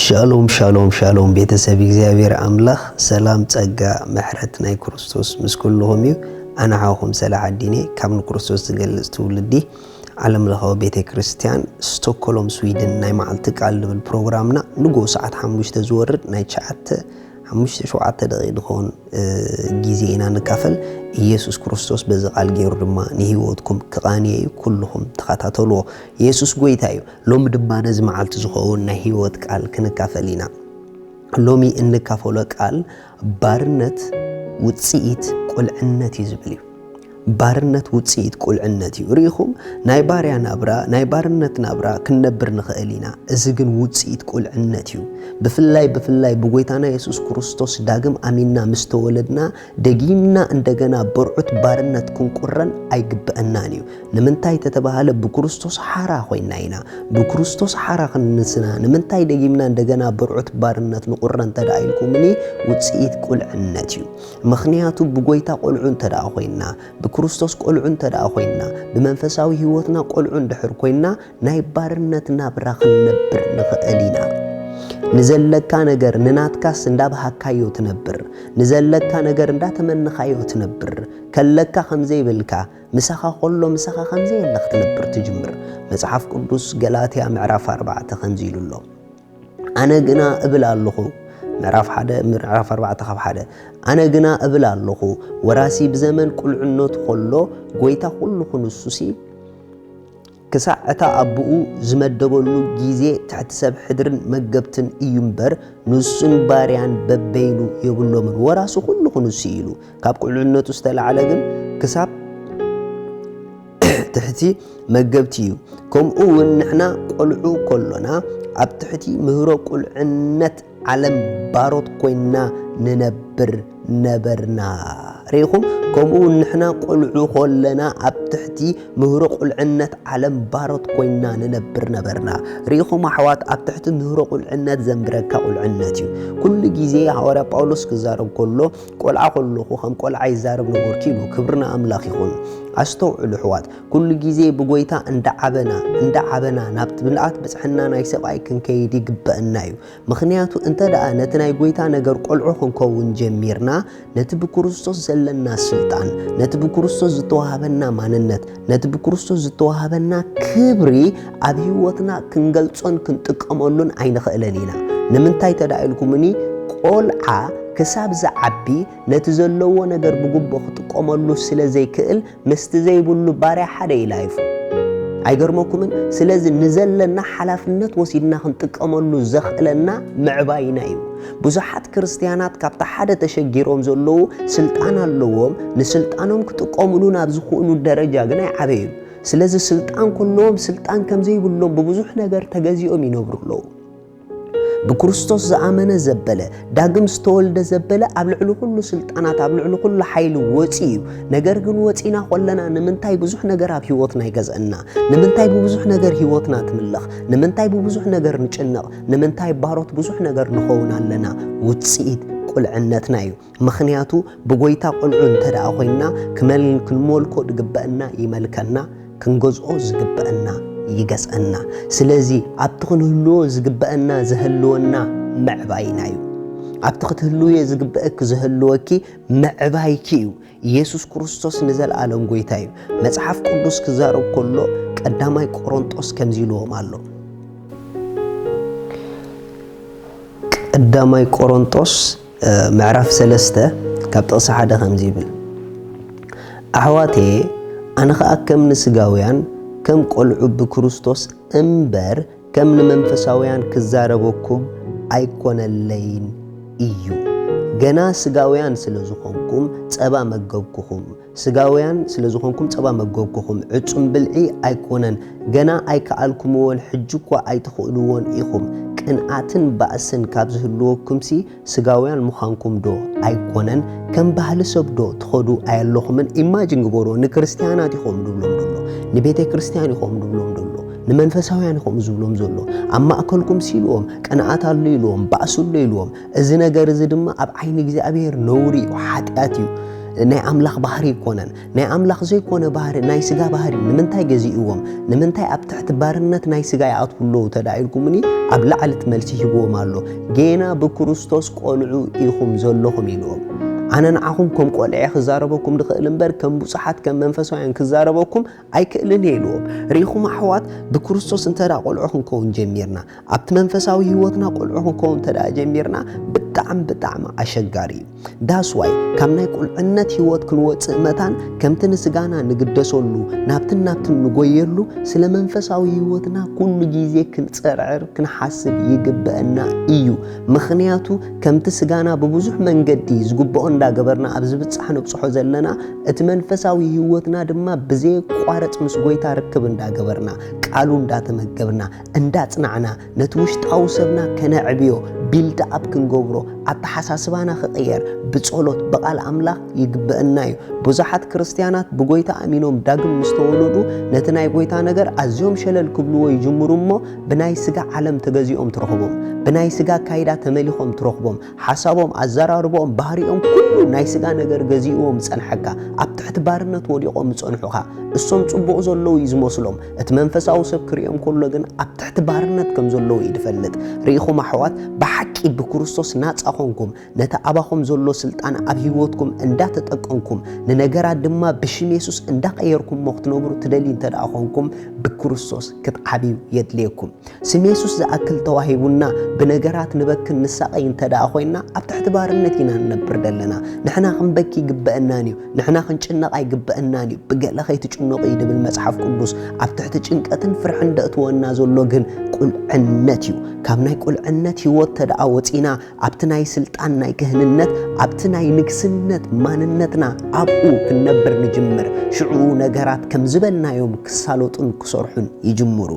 ሻሎም ሻሎም ሻሎም፣ ቤተሰብ እግዚኣብሔር ኣምላኽ፣ ሰላም፣ ጸጋ፣ ምሕረት ናይ ክርስቶስ ምስ ኩልኹም እዩ። ኣነ ሓውኹም ሰላሕ ኣዲኔ ካብ ንክርስቶስ ዝገልጽ ትውልዲ ዓለም ለኻዊ ቤተ ክርስቲያን፣ ስቶክሆልም ስዊድን። ናይ መዓልቲ ቃል ዝብል ፕሮግራምና ንግሆ ሰዓት ሓሙሽተ ዝወርድ ናይ ትሽዓተ ሓሙሽተ ሸውዓተ ደቂቕ ዝኸውን ግዜ ኢና ንካፈል። ኢየሱስ ክርስቶስ በዚ ቃል ገይሩ ድማ ንህይወትኩም ክቓንየ እዩ። ኩልኹም ተኸታተልዎ። ኢየሱስ ጎይታ እዩ። ሎሚ ድማ ነዚ መዓልቲ ዝኸውን ናይ ህይወት ቃል ክንካፈል ኢና። ሎሚ እንካፈሎ ቃል ባርነት ውጽኢት ቁልዕነት እዩ ዝብል እዩ። ባርነት ውጽኢት ቁልዕነት እዩ። ርኢኹም፣ ናይ ባርያ ናብራ፣ ናይ ባርነት ናብራ ክንነብር ንኽእል ኢና። እዚ ግን ውጽኢት ቁልዕነት እዩ። ብፍላይ ብፍላይ ብጎይታና የሱስ ክርስቶስ ዳግም ኣሚንና ምስ ተወለድና፣ ደጊምና እንደገና በርዑት ባርነት ክንቁረን ኣይግበአናን እዩ። ንምንታይ ተተባሃለ፣ ብክርስቶስ ሓራ ኮይና ኢና። ብክርስቶስ ሓራ ክንስና ንምንታይ ደጊምና እንደገና በርዑት ባርነት ንቁረ እንተ ደኣ ኢልኩምኒ፣ ውጽኢት ቁልዕነት እዩ። ምኽንያቱ ብጎይታ ቆልዑ እንተ ደኣ ኮይና፣ ብክርስቶስ ቆልዑ እንተ ደኣ ኮይና፣ ብመንፈሳዊ ህይወትና ቆልዑ እንድሕር ኮይና፣ ናይ ባርነት ናብራ ክንነብር ንኽእል ኢና። ንዘለካ ነገር ንናትካስ እንዳበሃካዮ ትነብር፣ ንዘለካ ነገር እንዳተመነኻዮ ትነብር፣ ከለካ ከም ዘይብልካ፣ ምሳኻ ከሎ ምሳኻ ከም ዘየለ ክትነብር ትጅምር። መጽሓፍ ቅዱስ ገላትያ ምዕራፍ ኣርባዕተ ከምዚ ኢሉ ኣሎ። ኣነ ግና እብል ኣለኹ፣ ምዕራፍ ሓደ፣ ምዕራፍ ኣርባዕተ ካብ ሓደ፣ ኣነ ግና እብል ኣለኹ፣ ወራሲ ብዘመን ቁልዕነቱ ከሎ፣ ጎይታ ኩሉ ክንሱሲ፣ ክሳዕ እታ ኣቦኡ ዝመደበሉ ግዜ ትሕቲ ሰብ ሕድርን መገብትን እዩ እምበር፣ ንሱን ባርያን በበይኑ የብሎምን። ወራሲ ኩሉ ክንሱ ኢሉ፣ ካብ ቁልዕነቱ ዝተላዕለ ግን ክሳብ ትሕቲ መገብቲ እዩ። ከምኡ እውን ንሕና ቆልዑ ከሎና፣ ኣብ ትሕቲ ምህሮ ቁልዕነት ዓለም ባሮት ኮይንና ንነብር ነበርና። ርኢኹም? ከምኡ እውን ንሕና ቆልዑ ከለና፣ ኣብ ትሕቲ ምህሮ ቁልዕነት ዓለም ባሮት ኮይንና ንነብር ነበርና። ርኢኹም ኣሕዋት፣ ኣብ ትሕቲ ምህሮ ቁልዕነት ዘንብረካ ቁልዕነት እዩ። ኩሉ ግዜ ሃዋርያ ጳውሎስ ክዛረብ ከሎ፣ ቆልዓ ከለኹ ከም ቆልዓ ይዛረብ ነበርኩ ኢሉ። ክብሪ ንኣምላኽ ይኹን። ኣስተውዕሉ ኣሕዋት፣ ኩሉ ግዜ ብጎይታ እንዳዓበና፣ እንዳዓበና ናብቲ ምልኣት ብጽሕና ናይ ሰብኣይ ክንከይድ ይግበአና እዩ። ምኽንያቱ እንተ ደኣ ነቲ ናይ ጎይታ ነገር ቆልዑ ክንከውን ጀሚርና፣ ነቲ ብክርስቶስ ዘለና ስልጣን፣ ነቲ ብክርስቶስ ዝተዋህበና ማንነት፣ ነቲ ብክርስቶስ ዝተዋህበና ክብሪ ኣብ ህይወትና ክንገልጾን ክንጥቀመሉን ኣይንኽእልን ኢና። ንምንታይ ተዳ ኢልኩምኒ፣ ቆልዓ ክሳብ ዝዓቢ ነቲ ዘለዎ ነገር ብግቡእ ክጥቀመሉ ስለ ዘይክእል፣ ምስቲ ዘይብሉ ባርያ ሓደ እዩ ላይፉ። ኣይገርመኩምን? ስለዚ ንዘለና ሓላፍነት ወሲድና ክንጥቀመሉ ዘኽእለና ምዕባይና እዩ። ብዙሓት ክርስትያናት ካብቲ ሓደ ተሸጊሮም ዘለዉ፣ ስልጣን ኣለዎም፣ ንስልጣኖም ክጥቀምሉ ናብ ዝኽእሉ ደረጃ ግን ኣይዓበዩን። ስለዚ ስልጣን ከለዎም ስልጣን ከም ዘይብሎም ብብዙሕ ነገር ተገዚኦም ይነብሩ ኣለዉ። ብክርስቶስ ዝኣመነ ዘበለ፣ ዳግም ዝተወልደ ዘበለ ኣብ ልዕሊ ኩሉ ስልጣናት፣ ኣብ ልዕሊ ኩሉ ሓይሊ ወጺኡ እዩ። ነገር ግን ወጺና ከለና ንምንታይ ብዙሕ ነገር ኣብ ህይወትና ይገዝአና? ንምንታይ ብብዙሕ ነገር ህይወትና ትምለኽ? ንምንታይ ብብዙሕ ነገር ንጭነቕ? ንምንታይ ባሮት ብዙሕ ነገር ንኸውን ኣለና? ውጽኢት ቁልዕነትና እዩ። ምኽንያቱ ብጎይታ ቆልዑ እንተ ደኣ ኮይንና፣ ክመል-፣ ክንመልኮ ዝግበአና ይመልከና፣ ክንገዝኦ ዝግበአና ይገዝአና። ስለዚ ኣብቲ ክንህልዎ ዝግበአና ዘህልወና ምዕባይና እዩ። ኣብቲ ክትህልውዮ ዝግበአኪ ዘህልወኪ ምዕባይኪ እዩ። ኢየሱስ ክርስቶስ ንዘለኣለም ጎይታ እዩ። መጽሓፍ ቅዱስ ክዛረብ ከሎ ቀዳማይ ቆሮንጦስ ከምዚ ኢልዎም ኣሎ። ቀዳማይ ቆሮንጦስ፣ እ፣ ምዕራፍ ሰለስተ ካብ ጥቕሲ ሓደ ከምዚ ይብል፣ ኣሕዋተየ፣ ኣነ ኸኣ ከም ንስጋውያን ከም ቈልዑ ብክርስቶስ እምበር ከም ንመንፈሳውያን ክዛረበኩም ኣይኮነለይን እዩ። ገና ስጋውያን ስለ ዝኾንኩም ጸባ መገብኩኹም። ስጋውያን ስለ ዝኾንኩም ጸባ መገብኩኹም፣ ዕጹም ብልዒ ኣይኮነን። ገና ኣይከኣልኩምዎን፣ ሕጂ እኳ ኣይትኽእልዎን ኢኹም። ቅንኣትን ባእስን ካብ ዝህልወኩምሲ፣ ስጋውያን ምዃንኩም ዶ ኣይኮነን? ከም ባህሊ ሰብ ዶ ትኸዱ ኣየለኹምን? ኢማጂን ግበርዎ፣ ንክርስትያናት ኢኹም ዝብሎም ዘሎ፣ ንቤተ ክርስትያን ኢኹም ዝብሎም ዘሎ፣ ንመንፈሳውያን ኢኹም ዝብሎም ዘሎ። ኣብ ማእከልኩም ሲልዎም፣ ቅንኣት ኣሎ ኢልዎም፣ ባእሲ ኣሎ ኢልዎም። እዚ ነገር እዚ ድማ ኣብ ዓይኒ እግዚኣብሔር ነውሪ እዩ፣ ሓጢኣት እዩ። ናይ ኣምላኽ ባህሪ ኣይኮነን። ናይ ኣምላኽ ዘይኮነ ባህሪ፣ ናይ ስጋ ባህሪ ንምንታይ ገዚእዎም? ንምንታይ ኣብ ትሕቲ ባርነት ናይ ስጋ ይኣትዉ ኣለዉ ተዳ ኢልኩምኒ፣ ኣብ ላዕሊ እቲ መልሲ ሂብዎም ኣሎ። ጌና ብክርስቶስ ቆልዑ ኢኹም ዘለኹም ኢልዎም። ኣነ ንዓኹም ከም ቆልዐ ክዛረበኩም ድኽእል እምበር፣ ከም ብጹሓት ከም መንፈሳውያን ክዛረበኩም ኣይክእልን እየ ኢልዎም። ርኢኹም ኣሕዋት፣ ብክርስቶስ እንተ ደኣ ቆልዑ ክንከውን ጀሚርና፣ ኣብቲ መንፈሳዊ ህይወትና ቆልዑ ክንከውን እንተ ደኣ ጀሚርና፣ ብጣዕሚ ብጣዕሚ ኣሸጋሪ እዩ። ዳስ ዋይ ካብ ናይ ቁልዕነት ህይወት ክንወፅእ መታን፣ ከምቲ ንስጋና ንግደሰሉ፣ ናብትን ናብትን ንጎየሉ፣ ስለ መንፈሳዊ ህይወትና ኩሉ ግዜ ክንፅርዕር ክንሓስብ ይግበአና እዩ። ምኽንያቱ ከምቲ ስጋና ብብዙሕ መንገዲ ዝግብኦ እንዳገበርና ኣብ ዝብጻሕ ንብጽሖ ዘለና፣ እቲ መንፈሳዊ ህይወትና ድማ ብዘየቋርጽ ምስ ጎይታ ርክብ እንዳገበርና፣ ቃሉ እንዳተመገብና፣ እንዳጽናዕና፣ ነቲ ውሽጣዊ ሰብና ከነዕብዮ፣ ቢልድ ኣፕ ክንገብሮ፣ ኣተሓሳስባና ክቕየር፣ ብጸሎት፣ ብቓል ኣምላኽ ይግበአና እዩ። ብዙሓት ክርስትያናት ብጎይታ ኣሚኖም ዳግም ምስ ተወለዱ፣ ነቲ ናይ ጎይታ ነገር ኣዝዮም ሸለል ክብልዎ ይጅምሩ እሞ፣ ብናይ ስጋ ዓለም ተገዚኦም ትረኽቦም። ብናይ ስጋ ኣካይዳ ተመሊኾም ትረኽቦም። ሓሳቦም፣ ኣዘራርቦኦም፣ ባህሪኦም፣ ኩሉ ናይ ስጋ ነገር ገዚእዎም ዝጸንሐካ፣ ኣብ ትሕቲ ባርነት ወዲቖም ዝጸንሑኻ፣ እሶም ጽቡቕ ዘለዉ እዩ ዝመስሎም። እቲ መንፈሳዊ ሰብ ክርእዮም ከሎ ግን ኣብ ትሕቲ ባርነት ከም ዘለዉ እዩ ዝፈልጥ። ርኢኹም ኣሕዋት፣ ብሓቂ ብክርስቶስ ናጻ ኾንኩም፣ ነቲ ኣባኹም ዘሎ ስልጣን ኣብ ህይወትኩም እንዳተጠቀምኩም፣ ንነገራት ድማ ብሽም የሱስ እንዳቐየርኩሞ ክትነብሩ ትደልዩ እንተ ደኣ ኾንኩም፣ ብክርስቶስ ክትዓብዩ የድልየኩም። ስም የሱስ ዝኣክል ተዋሂቡና፣ ብነገራት ንበክን ንሳቐይ እንተ ደኣ ኮይንና፣ ኣብ ትሕቲ ባርነት ኢና ንነብር ዘለና። ንሕና ክንበኪ ይግበአናን እዩ፣ ንሕና ክንጭነቕ ኣይግበአናን እዩ። ብገለ ከይትጭነቑ እዩ ድብል መጽሓፍ ቅዱስ። ኣብ ትሕቲ ጭንቀትን ፍርሕን ደእትወና ዘሎ ግን ቁልዕነት እዩ። ካብ ናይ ቁልዕነት ህይወት እንተ ደኣ ወጺና፣ ኣብቲ ናይ ስልጣን ናይ ክህንነት፣ ኣብቲ ናይ ንግስነት ማንነትና ኣብኡ ክንነብር ንጅምር። ሽዑ ነገራት ከም ዝበልናዮም ክሳለጡን ክሰርሑን ይጅምሩ።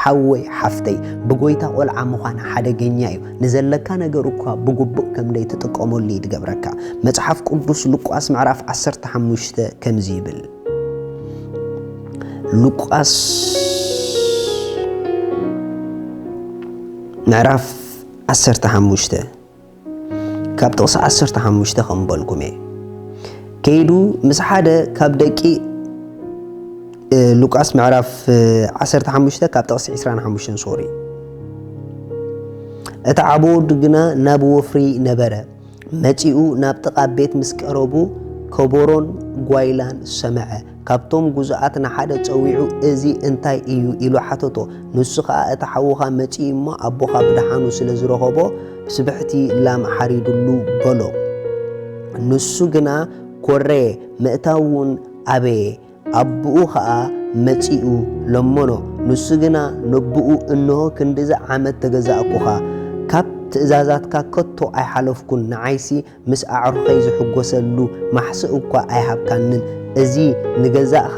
ሓወይ ሓፍተይ፣ ብጎይታ ቆልዓ ምዃን ሓደገኛ እዩ። ንዘለካ ነገር እኳ ብግቡእ ከም ደይትጥቀመሉ እዩ ዝገብረካ። መጽሓፍ ቅዱስ ሉቃስ ምዕራፍ ዓሰርተ ሓሙሽተ ከምዚ ይብል። ሉቃስ ምዕራፍ ዓሰርተ ሓሙሽተ ካብ ጥቕሲ ዓሰርተ ሓሙሽተ ከም በልኩም እየ። ከይዱ ምስ ሓደ ካብ ደቂ፣ እ፣ ሉቃስ ምዕራፍ፣ እ፣ ዓሰርተ ሓሙሽተ ካብ ጥቕሲ ዕስራን ሓሙሽተን፣ ሶሪ። እቲ ዓቢ ወዱ ግና ናብ ወፍሪ ነበረ። መጺኡ ናብ ጥቓ ቤት ምስ ቀረቡ፣ ከበሮን ጓይላን ሰምዐ። ካብቶም ግዙኣት ንሓደ ጸዊዑ፣ "እዚ እንታይ እዩ?" ኢሉ ሓተቶ። ንሱ ኸኣ፣ "እቲ ሓውኻ መጺኡ እሞ፣ ኣቦኻ ብደሓኑ ስለ ዝረኸቦ፣ ስብሕቲ ላም ሓሪዱሉ" በሎ። ንሱ ግና ኮረየ፣ ምእታው እውን ኣበየ። ኣቦኡ ኸኣ መጺኡ ለመኖ። ንሱ ግና ነቦኡ፣ "እንሆ፣ ክንድዚ ዓመት ተገዛእኩኻ፣ ካብ ትእዛዛትካ ከቶ ኣይሓለፍኩን። ንዓይሲ ምስ ኣዕሩኸይ ዝሕጎሰሉ ማሕስእ እኳ ኣይሃብካንን። እዚ ንገዛእኻ፣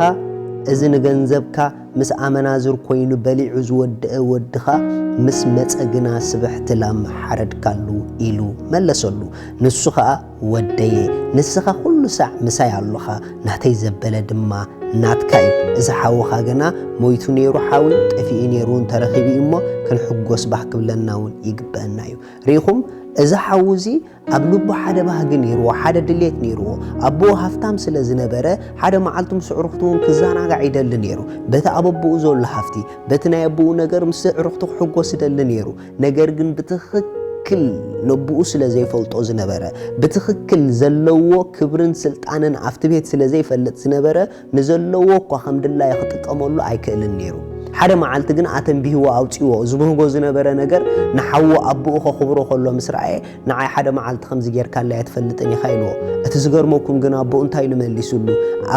እዚ ንገንዘብካ ምስ ኣመናዝር ኮይኑ በሊዑ ዝወደአ ወድኻ ምስ መጸ ግና ስብሕቲ ላም ሓረድካሉ" ኢሉ መለሰሉ። ንሱ ኸኣ፣ "ወደየ፣ ንስኻ ኩሉ ሳዕ ምሳይ ኣሎኻ፣ ናተይ ዘበለ ድማ ናትካ እዩ። እዚ ሓውኻ ግና ሞይቱ ነይሩ ሓዊ፣ ጠፊኡ ነይሩ እውን ተረኺቡ እዩ እሞ፣ ክንሕጎስ ባህ ክብለና እውን ይግበአና እዩ።" ርኢኹም፣ እዚ ሓው እዚ ኣብ ልቡ ሓደ ባህጊ ነይርዎ፣ ሓደ ድሌት ነይርዎ። ኣቦኡ ሃፍታም ስለ ዝነበረ፣ ሓደ መዓልቲ ምስ ኣዕሩኽቱ እውን ክዘናጋዕ ይደሊ ነይሩ። በቲ ኣብ ኣቦኡ ዘሎ ሃፍቲ፣ በቲ ናይ ኣቦኡ ነገር ምስ ኣዕሩኽቱ ክሕጎስ ይደሊ ነይሩ። ነገር ግን ብትኽክል ነቦኡ ስለ ዘይፈልጦ ዝነበረ፣ ብትኽክል ዘለዎ ክብርን ስልጣንን ኣብቲ ቤት ስለ ዘይፈልጥ ዝነበረ፣ ንዘለዎ እኳ ከም ድላዩ ክጥቀመሉ ኣይክእልን ነይሩ። ሓደ መዓልቲ ግን ኣተንቢህዎ ኣውጺዎ። ዝብህጎ ዝነበረ ነገር ንሓዉ ኣቦኡ ከኽብሮ ከሎ ምስ ረኣየ፣ "ንዓይ ሓደ መዓልቲ ከምዚ ጌርካለይ ኣይትፈልጥን ኢኻ" ኢልዎ። እቲ ዝገርመኩም ግን ኣቦኡ እንታይ ኢሉ መሊሱሉ?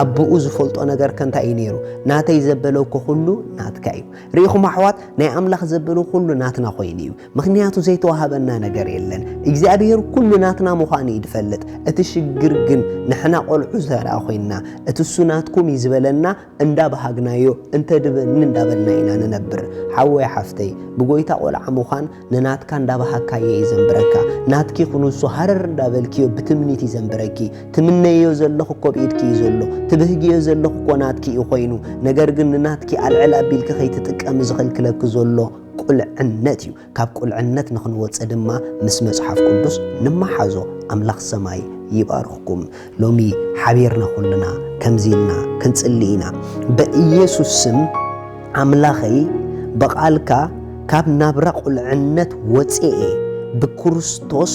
ኣቦኡ ዝፈልጦ ነገር ከ እንታይ እዩ ነይሩ? "ናተይ ዘበለ እኮ ኩሉ ናትካ እዩ።" ርኢኹም ኣሕዋት፣ ናይ ኣምላኽ ዘበለ ኩሉ ናትና ኮይኑ እዩ። ምኽንያቱ ዘይተዋሃበና ነገር የለን። እግዚኣብሔር ኩሉ ናትና ምዃኑ እዩ ዝፈልጥ። እቲ ሽግር ግን ንሕና ቆልዑ እንተ ደኣ ኮይንና፣ እቲ እሱ ናትኩም እዩ ዝበለና እንዳበሃግናዮ፣ እንተ ድበኒ እንዳበልና ኢና ንነብር። ሓወይ ሓፍተይ፣ ብጎይታ ቆልዓ ምዃን ንናትካ እንዳበሃግካዮ እዩ ዘንብረካ። ናትኪ ክንሱ ሃረር እንዳበልክዮ ብትምኒት እዩ ዘንብረኪ። ትምነዮ ዘለኹ እኮ ብኢድኪ እዩ ዘሎ። ትብህግዮ ዘለኹ እኮ ናትኪ እዩ ኮይኑ። ነገር ግን ንናትኪ ኣልዕል ኣቢልኪ ከይትጥቀሚ ዝኽልክለኪ ዘሎ ቁልዕነት እዩ። ካብ ቁልዕነት ንኽንወፅእ ድማ ምስ መፅሓፍ ቅዱስ ንመሓዞ። ኣምላኽ ሰማይ ይባርኽኩም። ሎሚ ሓቢርና ኩልና ከምዚ ኢልና ክንጽሊ ኢና። በኢየሱስ ስም ኣምላኸይ፣ ብቓልካ ካብ ናብራ ቁልዕነት ወፅኤ ብክርስቶስ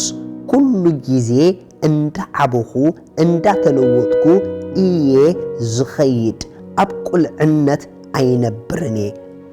ኩሉ ግዜ እንዳዓበኹ እንዳተለወጥኩ እየ ዝኸይድ። ኣብ ቁልዕነት ኣይነብርን እየ።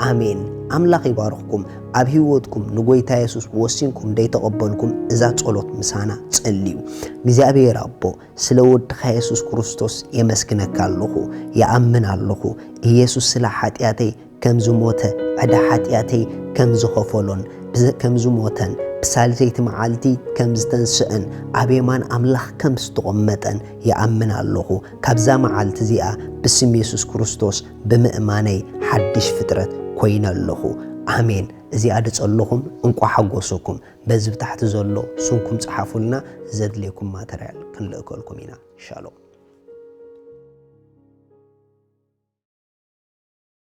ኣሜን። ኣምላኽ ይባርኽኩም። ኣብ ህይወትኩም ንጎይታ የሱስ ወሲንኩም ደይተቐበልኩም እዛ ጸሎት ምሳና ጸልዩ። እግዚኣብሔር ኣቦ፣ ስለ ወድኻ የሱስ ክርስቶስ የመስግነካ ኣለኹ፣ ይኣምን ኣለኹ። ኢየሱስ ስለ ሓጢኣተይ ከም ዝሞተ፣ ዕዳ ሓጢኣተይ ከም ዝኸፈሎን ብዘ-፣ ከም ዝሞተን ብሳልሰይቲ መዓልቲ ከም ዝተንስእን ኣብ የማን ኣምላኽ ከም ዝተቐመጠን ይኣምን ኣለኹ። ካብዛ መዓልቲ እዚኣ ብስም የሱስ ክርስቶስ ብምእማነይ ሓድሽ ፍጥረት ኮይነ ኣለኹ። ኣሜን። እዚኣ ድጸለኹም እንቋ ሓጎሰኩም። በዚ ብታሕቲ ዘሎ ስምኩም ጸሓፉልና፣ ዘድልየኩም ማተርያል ክንልእከልኩም ኢና። ሻሎም።